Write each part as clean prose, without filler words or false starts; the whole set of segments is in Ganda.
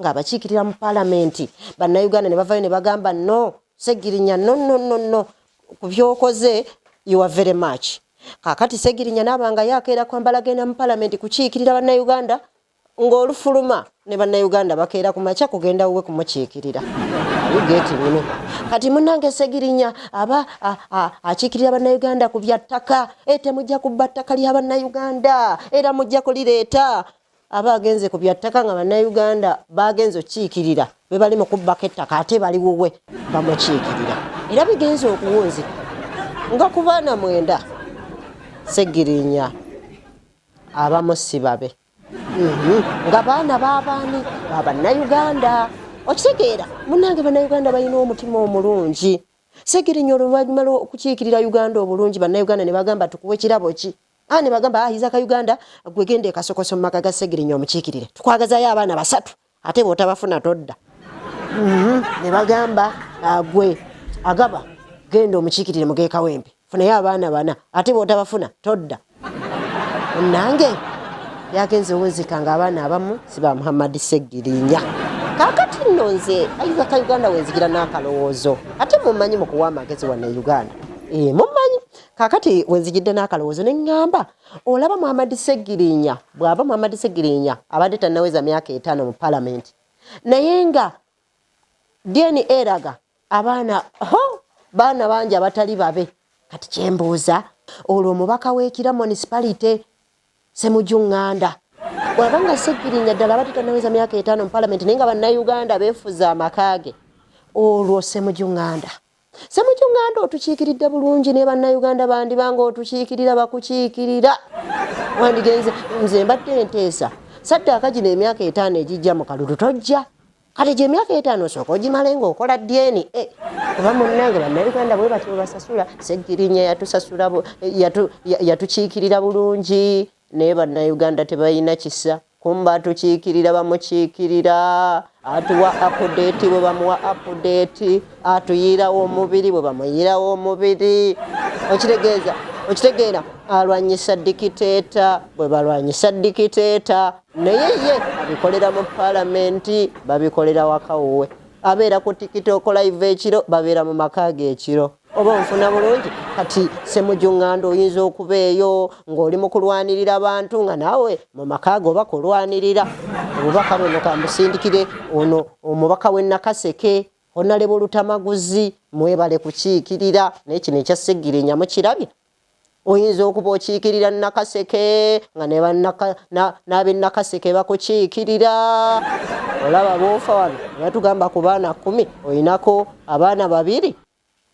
Ng'abakiikirira mu Palamenti, Bannayuganda ne bavayo ne bagamba, "No, Segirinya, no, no, no, no, ku byokoze you are very much." Kaakati Segirinya naaba nga yakeera kwambala, genda mu Palamenti kukiikirira Bannayuganda, ng'olufuluma ne Bannayuganda bakeera ku makya kugenda wuwe kumukiikirira. Getting? Kati munange, Segirinya aba akiikirira Bannayuganda ku bya ttaka, e temujja kubba ttaka lya Bannayuganda, era mujja kulireeta. Aba agenze ku bya ttaka, nga Bannayuganda bagenze okukiikirira be bali mu kubbako ettaka, ate bali wuwe bamukiikirira. Era bigenze okuwunzika nga ku baana 9 Segirinya abamu si babe. Nga baana babaani? Babannayuganda. Okitegeera, munange? Bannayuganda balina omutima omulungi. Segirinya oluvannyuma lw'okukiikirira Uganda obulungi, Bannayuganda ne bagamba, "Tukuwa ekirabo ki?" A ne bagamba, "Isaac Uganda, gwe genda ekasokoso mu maka ga Segirinya omukiikirire, tukwagazayo abaana basatu, ate bw'otabafuna todda." Ne bagamba, "Gwe Agaba, genda omukiikirire mu Geekawempe, funayo abaana bana, ate bw'otabafuna todda." Munange, byagenze owunzika nga abaana abamu si ba Muhammadi Segirinya. Kaakati nno nze Isaac Uganda wenzigira n'akalowoozo, ate mumanyi mu kuwa amagezi wano e Uganda, mumanyi. Kaakati wenzigidde n'akalowoozo ne ŋŋamba, olaba Muhammadi Segirinya, bw'aba Muhammadi Segirinya abadde tannaweza myaka 5 mu Palamenti, naye nga DNA eraga abaana ho baana bangi abatali babe. Kati kyembuuza, olwo omubaka w'Ekira Municipality Semuju Ŋŋanda, bw'aba nga Segirinya ddala abadde tannaweza myaka 5 mu Palamenti, naye nga Bannayuganda beefuza amaka ge, olwo Semuju Ŋŋanda, Semuju Ŋŋanda otukiikiridde bulungi, naye Bannayuganda bandibanga otukiikirira, bakukiikirira. Wandigenze, nze mbadde nteesa, saddaaka gino emyaka 5 egijja mu kalulu tojja. Kati gye emyaka 5 osooka ogimale ng'okola DNA, kuba munnange, Bannayuganda bwe batyo basasula. Segirinya yatusasula, yatukiikirira bulungi, naye Bannayuganda tebalina kisa. Kumba atukiikirira, bamukiikirira, atuwa update bwe bamuwa update, atuyiirawo omubiri bwe bamuyiirawo omubiri. Okitegeeza, okitegeera? Alwanyisa dictator bwe balwanyisa dictator, naye ye abikolera mu Paalamenti, babikolera waka wuwe. Abeera ku TikTok live ekiro, babeera mu maka ge ekiro. Oba onfuna bulungi? Kati Semuju Ŋŋanda, oyinza okuba eyo ng'oli mu kulwanirira bantu, nga naawe mu maka ge oba kulwanirira. Obubaka buno kambusindikire ono omubaka w'e Nakaseke, Honourable Lutamaguzi, mwebale kukiikirira. Naye kino ekya Segirinya mukirabye? Oyinza okuba okiikirira Nakaseke, nga n'ab'e Nakaseke bakukiikirira. Olaba boofa wano batugamba ku baana 10 oyinako abaana babiri.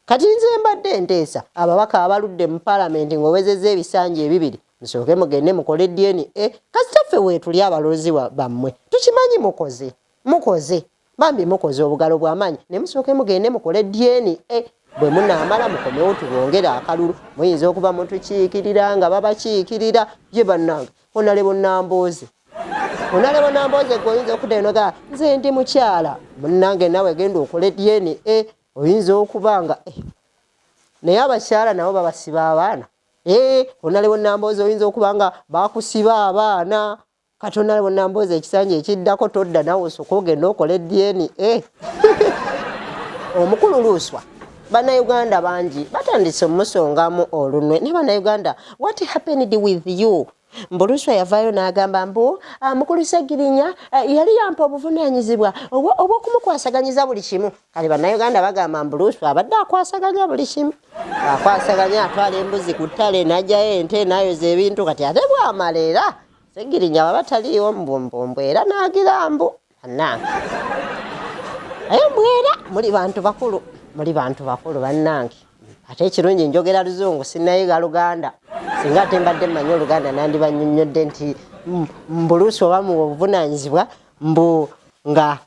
Kati nze mbadde nteesa, ababaka abaludde mu Paalamenti ng'owezezza ebisanja 2, musooke mugende mukole DNA. Kasita ffe weetuli abalonzi bammwe, tukimanyi mukoze, mukoze bambi, mukoze obugalo bw'amaanyi, ne musooke mugende mukole DNA. Bwe munaamala mukomewo tubongere akalulu. Muyinza okuba mutukiikirira nga babakiikirira. Ye bannange, Honourable Nambooze, Honourable Nambooze, gwe oyinza okuddayo nogaa, "Nze ndi mukyala." Munnange, nawe genda okole DNA. Oyinza okuba nga naye abakyala nabo babasiba abaana. Honourable Nambooze, oyinza okuba nga bakusiba abaana. Kati Honourable Nambooze, ekisanja ekiddako todda, nawe osooka ogenda okole DNA. Omukulu Luuswa, Bannayuganda bangi batandise omusongamu olunwe. Ne Bannayuganda, what happened with you? Mbu Luswa yavaayo n'agamba mbu mukulu Segirinya yali yampa obuvunaanyizibwa obw'okumukwasaganyiza buli kimu. Kale Bannayuganda bagamba mbu Luswa abadde akwasaganya buli kimu, akwasaganya, atwala embuzi ku ttale, n'ajjayo ente, n'ayoza ebintu. Kati ate bwamala, era Segirinya baba taliiwo, mbumbumbu, era n'agira mbu bannange, naye mbwera muli bantu bakulu, muli bantu bakulu bannange. Ate ekirungi njogera Luzungu, sinnayiga Luganda. Singa ate mbadde mmanyi Oluganda, nandibanyonnyodde nti mbuluusi oba mu obuvunaanyizibwa mbu nga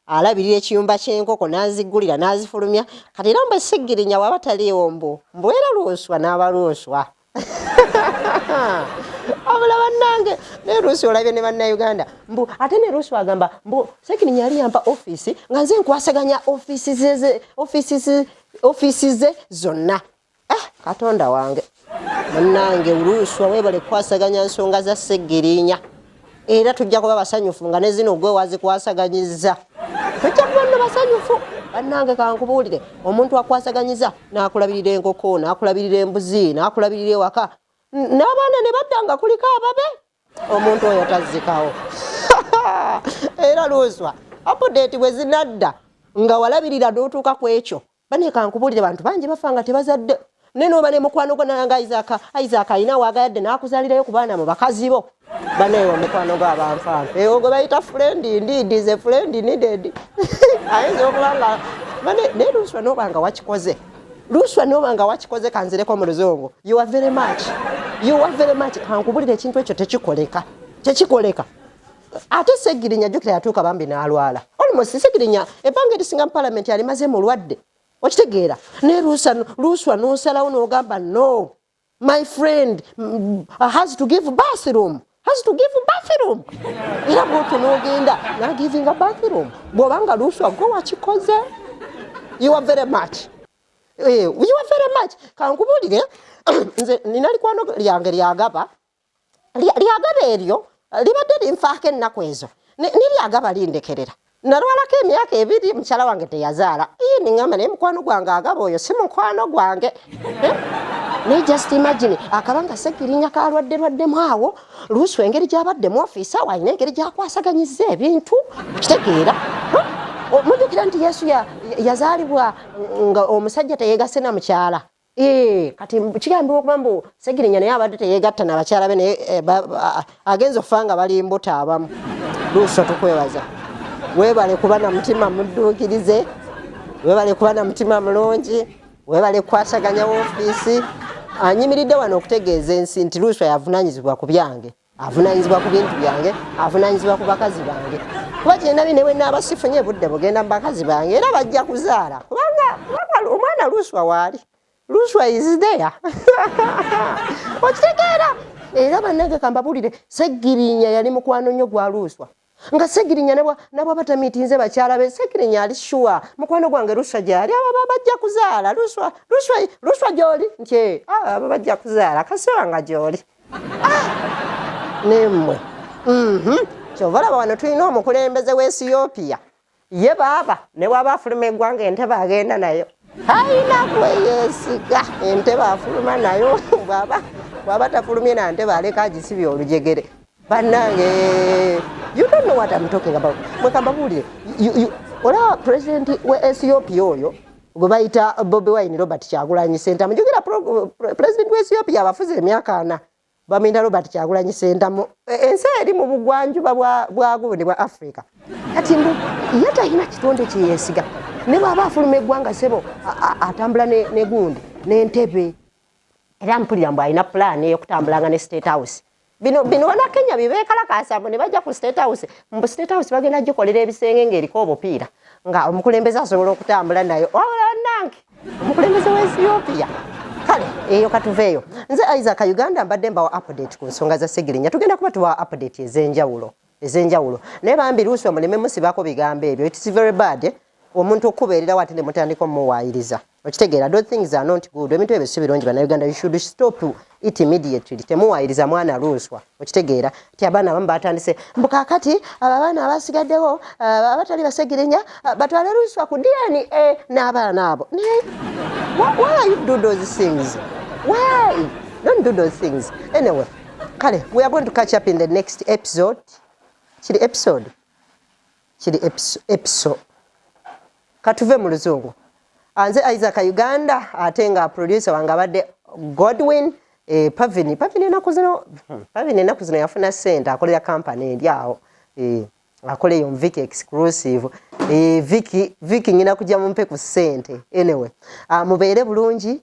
alabirira ekiyumba ky'enkoko, n'aziggulira, n'azifulumya. Kati era mbu Segirinya waba taliiwo, mbu mbwera Luuswa n'abaluuswa abula. Bannange, naye Luusi olabye ne Bannayuganda mbu ate ne Luusi agamba mbu Segirinya yali yampa ofiisi nga nze nkwasaganya ofiisi ze zonna. Katonda wange, munnange Luuswa, weebale kukwasaganya nsonga za Segirinya. Era tujja kuba basanyufu nga ne zino gwe wazikwasaganyiza. Tujja kuba nno basanyufu. Bannange kankubuulire, omuntu akwasaganyiza n'akulabirira enkoko, n'akulabirira embuzi, n'akulabirira ewaka, n'abaana ne badda nga kuliko ababe, omuntu oyo tazzikawo. Era Luswa, update bwe zinadda nga walabirira n'otuuka ku ekyo. Bane kankubuulire, bantu bangi bafa nga tebazadde, naye n'oba ne mukwano gwo nanga Isaac, Isaac alina waagayadde n'akuzaalirayo ku baana mu bakazi bo. Bane omukwano gwo abanfanfe ewo gwe bayita friend indeed is a friend needed. Ayinza okuba nga bane, naye Luswa n'oba nga wakikoze, Luswa n'oba nga wakikoze, kanzireko mu Luzungu, you are very much, you are very much. Kankubulire, ekintu ekyo tekikoleka, tekikoleka. Ate Segirinya, jjukira yatuuka bambi n'alwala. Almost Segirinya ebbanga erisinga mu palamenti alimaze mulwadde, okitegeera? Naye Luswa n'osalawo n'ogamba, "No, my friend has to give bathroom, has to give bathroom." Era bwotyo n'ogenda n'agivinga bathroom. Bw'obanga Luswa gwe wakikoze, you are very much. You are very much. Kankubulire, nze nina likwano lyange lyagaba. Lyagaba eryo libadde linfaako ennaku ezo. Niryagaba lindekerera. Nalwalako emyaka 2, mukyala wange teyazaala. Ii, niŋŋamba, naye mukwano gwange agaba oyo si mukwano gwange. Eh? Naye just imagine akabanga Segirinya kalwadde lwaddemu awo, Luswa engeri gy'abadde mu ofiisi awo alina engeri gy'akwasaganyiza ebintu, kitegeera? Huh? Mujjukira nti Yesu yazaalibwa nga omusajja teyeegasse na mukyala. Kati kigambibwa okuba mbu Segirinya naye abadde teyeegatta na bakyala be, naye agenza okufa nga bali mbuto abamu. Luswa, tukwebaza, weebale kuba na mutima mudduukirize, weebale kuba na mutima mulungi, weebale kukwasaganya woofiisi. Anyimiridde wano okutegeeza ensi nti Luswa yavunaanyizibwa ku byange, avunaanyizibwa ku bintu byange, avunaanyizibwa ku bakazi bange, kuba kyenabi ne bwe naaba sifunye budde bugenda mu bakazi bange, era bajja kuzaala, kubanga omwana Luswa waali. Luswa is there, okitegeera? Era bannange kambabulire, Segirinya yali mukwano nnyo gwa Luswa, nga Segirinya nabwaba tamiitinze bakyala be, Segirinya ali sure mukwano gwange Luswa gyali, abo bajja kuzaala. Luswa, Luswa, Luswa gyoli nti, "Eh, abo bajja kuzaala kaseera nga gyoli." Ah, nemmwe. Kyova olaba wano tulina omukulembeze w'Ethiopia, ye baaba ne bwaba afuluma eggwanga, entebe agenda nayo, alina kweyeesiga, entebe afuluma nayo. Bw'aba tafulumye na ntebe, aleka agisibye olujegere. Bannange, you don't know what I'm talking about. Mwekambabuulire, olaba president we Ethiopia oyo gwe bayita Bobi Wine, Robert Kyagulanyi Sentamu. Jjukira president we Ethiopia abafuze emyaka 40, bamuyita Robert Kyagulanyi Sentamu. Ensi eri mu bugwanjuba bwa gundi bwa Africa. Kati mbu ye talina kitonde kyeyeesiga, ne bw'aba afuluma eggwanga, sebo, atambula ne gundi n'entebe. Era mpulira mbu alina pulaani ey'okutambulanga ne State House. Bino Bannakenya bibeekalakaasa mbu ne bajja ku State House, mbu State House bagenda gikolera ebisenge ng'eriko obupiira, nga omukulembeze asobola okutambula nayo. Wabula bannange, omukulembeze wa Ethiopia. Kale eyo katuveeyo. Nze Isaac Uganda, mbadde mbawa update ku nsonga za Segirinya. Tugenda kuba tuwa update ez'enjawulo ez'enjawulo, naye bambi Luswa muleme musibako bigambo ebyo. It is very bad, eh? Omuntu okubeererawo ate ne mutandika omuwaayiriza, okitegeera? Those things are not good. Ebintu ebyo si birungi. Bannayuganda, you should stop it immediately. Temuwaayiriza mwana Luswa, okitegeera? Ti abaana abamu batandise mbu kaakati abo abaana abasigaddewo abatali Basegirinya batwale Luswa ku DNA n'abaana abo. Naye why you do those things? Why don't do those things? Anyway, kale we are going to catch up in the next episode. Kiri episode, kiri episode. Katuve mu Luzungu. Nze Isaac Uganda, ate nga producer wange abadde Godwin. Pavini, Pavini ennaku zino, Pavini ennaku zino yafuna ssente, akolera kampani eri awo, akola eyo Viki Exclusive. Viki, Viki, ngina kujja mumpe ku ssente. Anyway, mubeere bulungi.